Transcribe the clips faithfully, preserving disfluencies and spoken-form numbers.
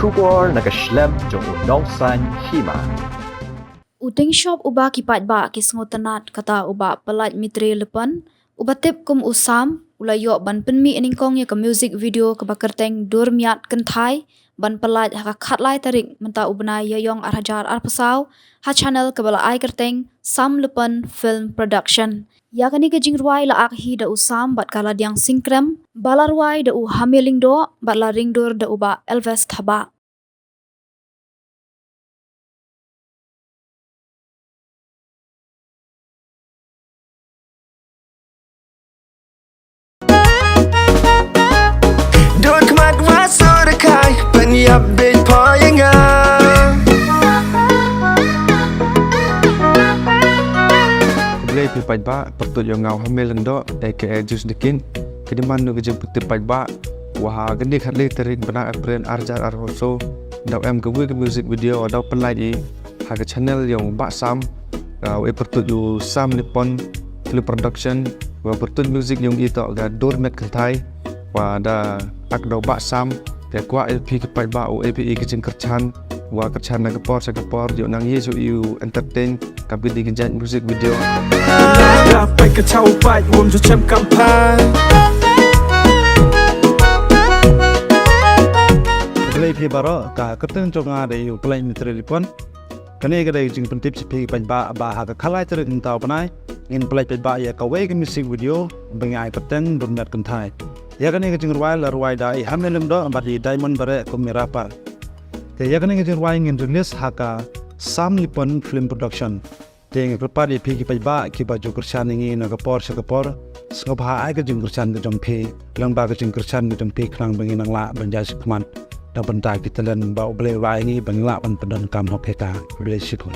Khubor na ka shlem jong u Nongsaiñ Hima. U Ting Shop uba ki paidbah ki sngewtynnat kata u Bah Pyllait Mitre Lypon, uba tip kum u Sam, u la ïoh ban pynmih nyngkong ïa ka music video kaba kyrteng Dur Miat Kynthai, ban pyllait ha ka khatlai tarik mynta u bnai Ïaïong ar hajar arphew saw, ha channel kaba la ai kyrteng Sam Lypon Film Production. Ïa kane ka jingrwai la ak hi da u Sam bad ka Ladiang Singkrem, ba la rwai da u Hame Lyngdoh bad la ringdur da u Bah Elvis Thabah. Dur khmat wa sur kai, ban ïap bit pha ïa nga. Khublei phi paidbah, pyrtuid ïa nga u Hame Lyngdoh, A K A Juice the King. Kane man nu ka jingpyrtuid paidbah, wa ha kane ka khatlai tarik bnai April ar hajar arphew saw, daw em kawei ka music video, daw pynlait i ha ka channel ïa u Bah Sam, uh, u e pyrtuid u Sam Lypon Film Production, wa pyrtuid music ïa u i to ka Dur Miat Kynthai, wa da ak da u Bah Sam, te kwah ïa phi ki paidbah u e phi i ka jingkyrchan, wa kyrchan na ka por sha ka por, ïa u nang ïa u entertain, ka bit di ka jait music video. Ka pait ka chaw pait, wom ju chem kam pha. Khublei phi baroh, ka kyrteng jong nga dei u Pyllait Mitre Lypon. Kane ka dei ka jingpyntip sha phi paidbah ba ha ka khatlai tarik mynta u bnai, ngin pyllait paidbah ïa kawei ka music video ba ngi ai kyrteng Dur Miat Kynthai. Ïa kane ka jingrwai la rwai da i Hame Lyngdoh bad i Diamond Bareh kum i rapper. Te ïa kane ka jingrwai ngin release ha ka Sam Lypon Film Production. Te ngi kyrpad ïa phi ki paidbah kiba ju kyrshan ïa ngi na ka por sha ka por, sngewbha ai ka jingkyrshan ka jong phi, lyngba ka jingkyrshan ka jong phi khnang ba ngin nang lah ban ïa shikmat na bynta ki talent ba U Blei u la ai ngi ba ngin lah ban pyndonkam hok heka. U Blei shikmat.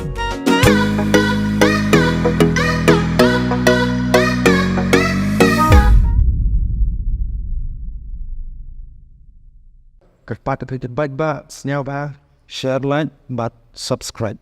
Kyrpad ïa phi ki paidbah, sngewbha share, like bad subscribe.